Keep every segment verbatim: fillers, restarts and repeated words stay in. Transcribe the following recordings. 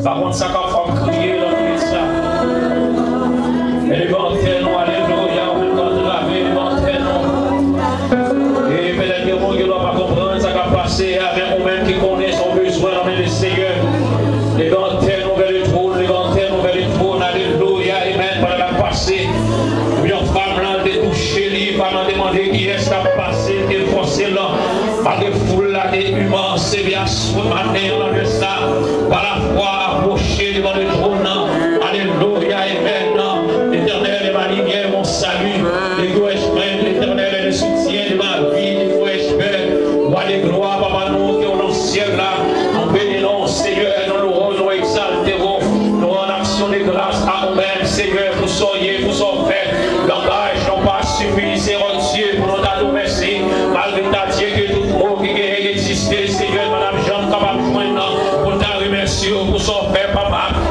Pa konn sa k ap fè w kriye nan minit sa. Men leve antè nou, alelouya, ou menm k ap trave, leve antè nou. E petèt gen moun ki dwa pa konprann sa k ap pase a, men ou menm ki konnen sa w bezwen nan men Lesenyè. Leve antè nou vè le twòn, leve antè nou vè le twòn, alelouya, amèn. Pandan n ap pase, yon fanm lan te touche li, fanm lan te mande kiyès k ap pase, te fòse l, malgre foul la te imanse, men aswè maten an nan lè sa, pa lafwa apwoche devan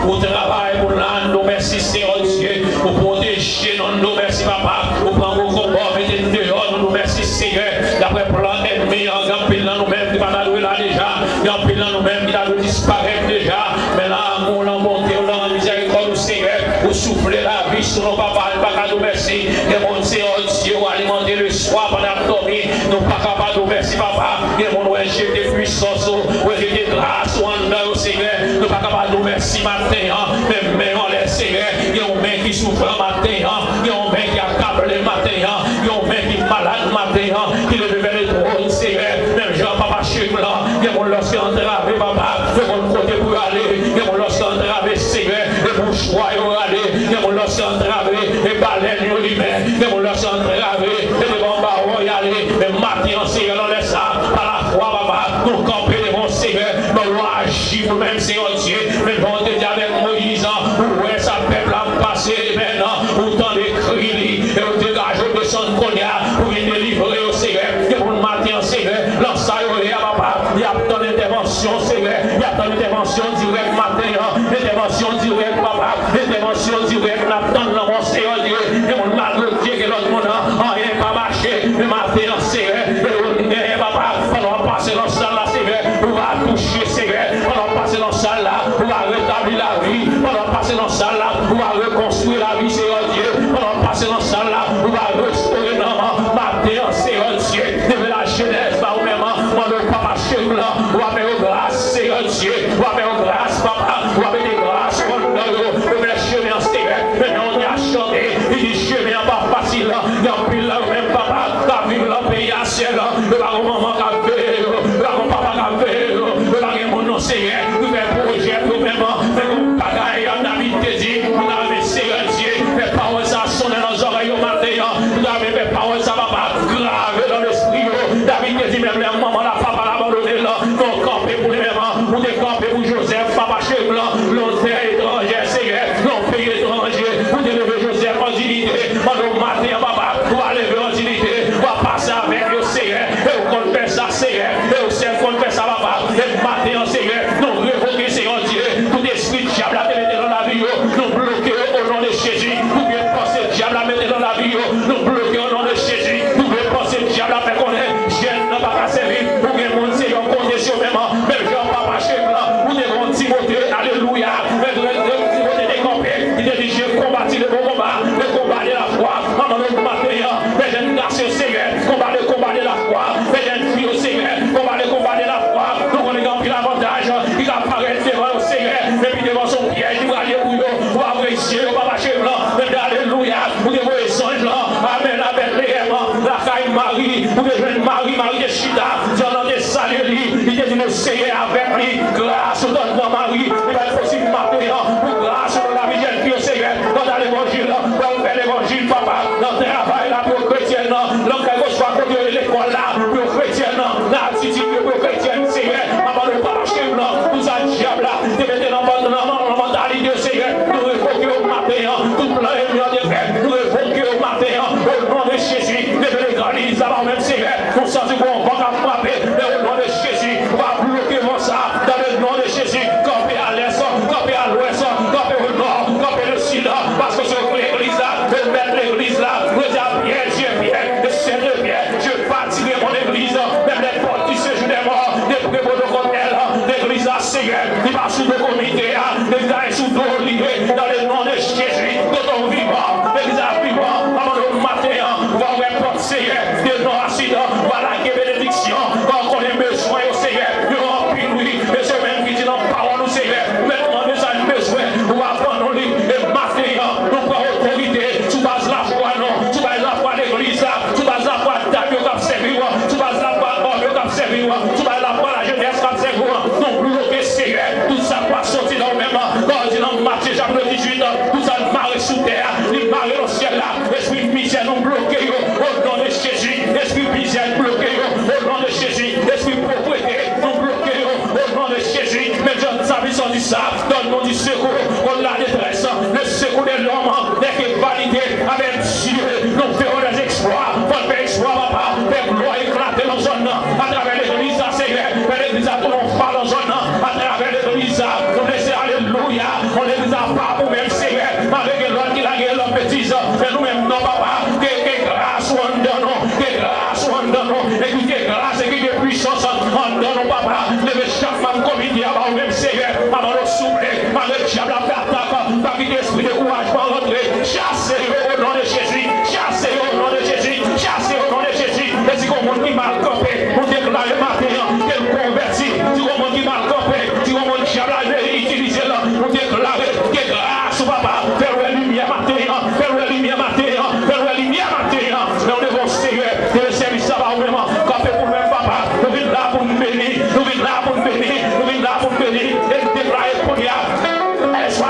Ou travay pou n la, n di w mèsi, Senyè Dye. Ou pwoteje nou, n di w mèsi, papa. Ou pran gwo konba, ou mete n deyò, nou di w mèsi, Senyè. Daprè plan ènmi an, gen anpil nan nou menm ki pa ta dwe la deja. Gen anpil nan nou menm ki ta dwe disparèt deja. Men nan amou w, nan bonte w, nan mizèrikòd ou, Senyè, ou soufle lavi sou nou, papa. Nou pa ka di w mèsi. Gen moun, Senyè Dye, ou alimante lespwa pandan y ap dòmi. Nou pa ka pa di w mèsi, papa. Gen moun, ou enjekte pwisans ou, ou enjekte gras ou anndan yo, Senyè. Nou pa ka pa di w mèsi maten an, men men w anlè, Senyè. Gen yon men ki soufran maten an, gen yon men ki akable maten an, gen yon men ki malad maten an, ki leve vè le twòn, Senyè. Menm jan papa Cheri lan, gen moun lòske antrave, papa, yo konn kote pou yo ale. Gen moun lòske antrave, Senyè, e bouchwa yo rale. Gen moun lòske antrave, e balèn yo limen. Gen moun lòske antrave, e devan bawo y ale. Men maten an, Senyè, nan lè sa, pa lafwa, papa, nou kanpe devan w, Senyè. Ban nou aji pou nou menm, Senyè Dye. Men jan w te di avèk Moyiz, ou wè sa pèp la ap pase, men ou tande kri li, e ou degaje w desann kounye a pou vin delivre yo, Senyè. Gen moun maten an, Senyè, nan sa yo ye a, papa, y ap tann entèvansyon, Senyè. Y ap tann entèvansyon dirèk maten an, entèvansyon dirèk, papa, entèvansyon dirèk n ap tann nan non Senyè Dye. Gen moun, malgre Dye gen lòt moun an, anyen pa mache, men maten an, Senyè, e ou genyen, papa, pandan w ap pase nan sal la, Senyè, ou va touche, Senyè, pandan w ap pase nan sal la, ou va retabli lavi, pandan w ap pase nan sal la, ou va rekonstwi lavi, Senyè Dye, pandan w ap pase nan sal la, ou va restore nanm an, maten an, Senyè Dye, depi Lajenèz ba ou menm, mande w, papa Cheri lan, w a fè yo gras, Senyè Dye, w a fè yo gras, papa, w a mete gras anndan yo, yo fè chemen an, Senyè, men non w te a chante, li di chemen an pa fasil, gen anpil nan yo menm, papa, k ap viv nan peyi a, syèl, yo pa gen manman k ap veye yo, yo pa gen papa k ap veye yo, yo pa gen moun non, Senyè, ki fè pwojè pou yo menm, men yon bagay, David te di, pou ta renmen Senyè Dye, fè pawòl sa sonnen nan zòrèy yo maten an, pou ta renmen fè pawòl sa, papa, grave nan lespri yo. David te di, menm lè manman la, papa l abandone l, men w kanpe pou li menm, ou te kanpe pou Jozèf, papa Cheri lan, nan tè etranjè, Senyè, nan peyi etranje, ou te leve Jozèf an diyite, pandan maten an, papa, w a leve an diyite, w a pase avèk yo, Senyè, e w konn fè sa, Senyè, e w sèl konn fè sa, papa, e maten an, Senyè, nou revoke, Senyè Dye, tout espri dyab la te mete nan lavi yo, nou bloke yo o non de Jezi, tout vye panse dyab la mete nan lavi yo, nou bloke o non de Jezi, tout vye panse dyab la fè konnen, jèn nan pa ka sèvi, ou gen moun se yon kote sou menm, menm jan papa Cheri lan, ou te gen yon Timote, alelouya, menm jan Timote te kanpe, li te di, j'ai combattu le bon combat, le combat de la foi, ann nou maten an, men jèn gason, Senyè, konba le konba de la fwa, men jèn fi yo, Senyè, konba le konba de la fwa, nou konnen gen anpil avantaj ki ka parèt devan yo, Senyè, men pi devan se yon pyèj ki prale pou yo, ou va voye zye yo, papa Cheri lan, men alelouya, ou te voye zanj lan, amèn, a Bètleyèm, lakay Mari, ou te jwenn Mari, Mari te chita, zanj lan te salye li, li te di, le Seyè avèk li, gras ou tann nan Mari, li pa posib maten an, pou gras ou nan lavi jèn fi yo, Seyè, nan levanjil, pou fè levanjil, papa, nan travay la, pou yo kretyèn, nan kay oswa kote yo ye lekòl la, pou yo kretyèn, nan atitid yo, pou yo kretyèn, Seyè, papa, nou pa mache, nan, pou sa dyab la, te mete nan, nan, nan, nan mantalite, Seyè, nou revoke yo maten an, tout plan ènmi an te fè, nou revoke yo maten an, o non de Jezi, leve legliz la, ba ou menm, Seyè, nou santi gon van k ap frape, men o non de Jezi, ou va bloke van sa, dans le nom de Jésus, kanpe a lès, kanpe a lwès, kanpe o nò, kanpe le sid, paske se legliz la, e mèt legliz la, yo di a Pyè, Dye Pyè, e Sèt Pyè, je bâtirai mon église, même les portes du séjour des morts ne pourront protokòtèl, legliz la, Seyè, li pa sou do komite a, legliz la sou do li ye, dans le nom de Jésus, de ton vivant, legliz la vivan, avan nou maten an, ou va ouvè pòt, Seyè, de nò a sid, ou va lage benediksyon, ou va konnen bezwen yo, Seyè, yo anpil, wi, e se menm ki di nan pawòl ou, Seyè, ou mèt mande sa n bezwen, ou va ban nou li, e maten an, nou pran otorite, sou baz lafwa nou, sou baz lafwa legliz la, sou baz lafwa dam yo k ap sèvi w, sou baz lafwa òm yo k ap sèvi w, sou baz lafwa lajenès k ap sèvi w, nou bloke, Seyè, tout sa k pa soti nan ou menm, kòm di nan Matye chapit dizuit, tout sa n mare sou tè a, li mare nan syèl la, espri mizè nou bloke yo, o non de Jezi, espri mizè bloke yo, o non de Jezi, espri povrete nou bloke yo, o non de Jezi, men jan David sòti sa, donne-nous du secours contre la détresse, le secours de l'homme n'est que vanité, avec Dieu, nous ferons des exploits, fò n fè eksplwa, papa, fè glwa eklate nan zòn nan, atravè legliz la, Seyè, fè legliz la tounen yon fwa nan zòn nan, atravè legliz la, nou lese, alelouya, yon legliz Sa pa pou menm, Senyè. Malgre gen lòt ki lage lòt betiz, men nou menm non, papa, ke, ke gras ou anndan nou, ke gras ou anndan nou, e ki ke gras, e ki ke pwisans anndan nou, papa. Leve chak manm komite a ba ou menm, Senyè. Papa, nou souple, malgre dyab la fè atak, pa kite espri dekourajman rantre. Chase yo o non de Jezi, chase yo o non de Jezi, chase yo o non de Jezi. E si gon moun ki mal kanpe, nou deklare maten an ke l konvèti. Si gon moun ki mal kanpe, si gon moun dyab la itilize l, nou deklare ke gras ou, papa, fè l wè limyè maten an, fè l wè limyè maten an, fè l wè limyè maten an. Lè nou devan Senyè, leve sèvis la ba ou menm, kanpe pou nou menm, papa. Nou vin la pou n beni, nou vin la pou n beni, nou vin la pou n beni. E nou deklare kounye a,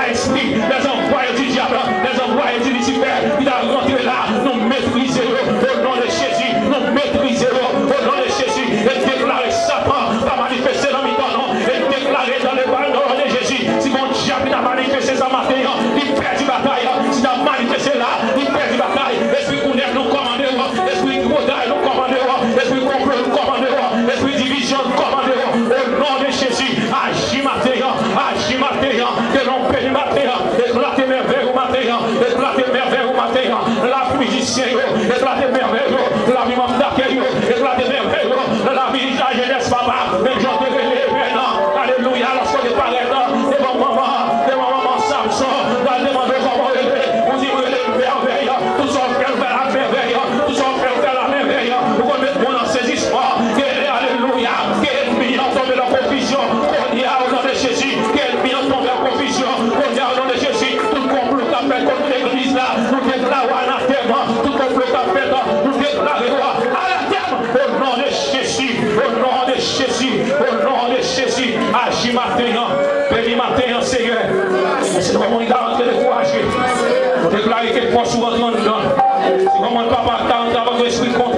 espri, les envoyés du diable, les envoyés de Lucifer, ki ta rantre la, nou metrize yo o non de Jezi, nou metrize yo o non de Jezi. E deklare Satan pa manifeste nan mitan nou. E deklare dans le nom de Jésus, si gon dyab ki ta manifeste sa maten an, li pèdi batay. Si ta manifeste la, li pèdi batay. Espri kounèf, nou kòmande w. Espri twoday, nou kòmande w. Espri konplo, nou kòmande w. Espri divizyon, nou kòmande w. O non de Jezi, aji maten an, aji maten an, ke non beni maten an, eklate mèvèy ou maten an, eklate mèvèy ou maten an. Lavi mizisyen yo, eklate mèvèy yo, lavi manm dakèy yo, eklate mèvèy yo, lavi lajenès, papa, menm jan w te rele Evèn, alelouya, lòske w te parèt devan manman, devan manman Samson, l al demande w kòman w rele, ou di, "M rele Mèvèy." Tout sa w fè, w fè l ak mèvèy. Tout sa w fè, w fè l ak mèvèy. Ou konn met moun an sezisman. Ke, alelouya, ke ènmi an tonbe nan konfizyon. Kounye a, o non de Jezi, ke ènmi an tonbe an konfizyon. Kounye a, o non de Jezi, tout konplo k ap fèt kont legliz la, nou deklare anatèm. Tout konplo k ap fèt, nou deklare yo anatèm. O non de Jezi, o non de Jezi, o non de Jezi, aji maten an, beni maten an, Senyè. Si gon moun ki ta rantre dekouraje, nou deklare ke fòs ou rantre anndan. Si gon moun, papa, ki ta rantre avèk yon espri kont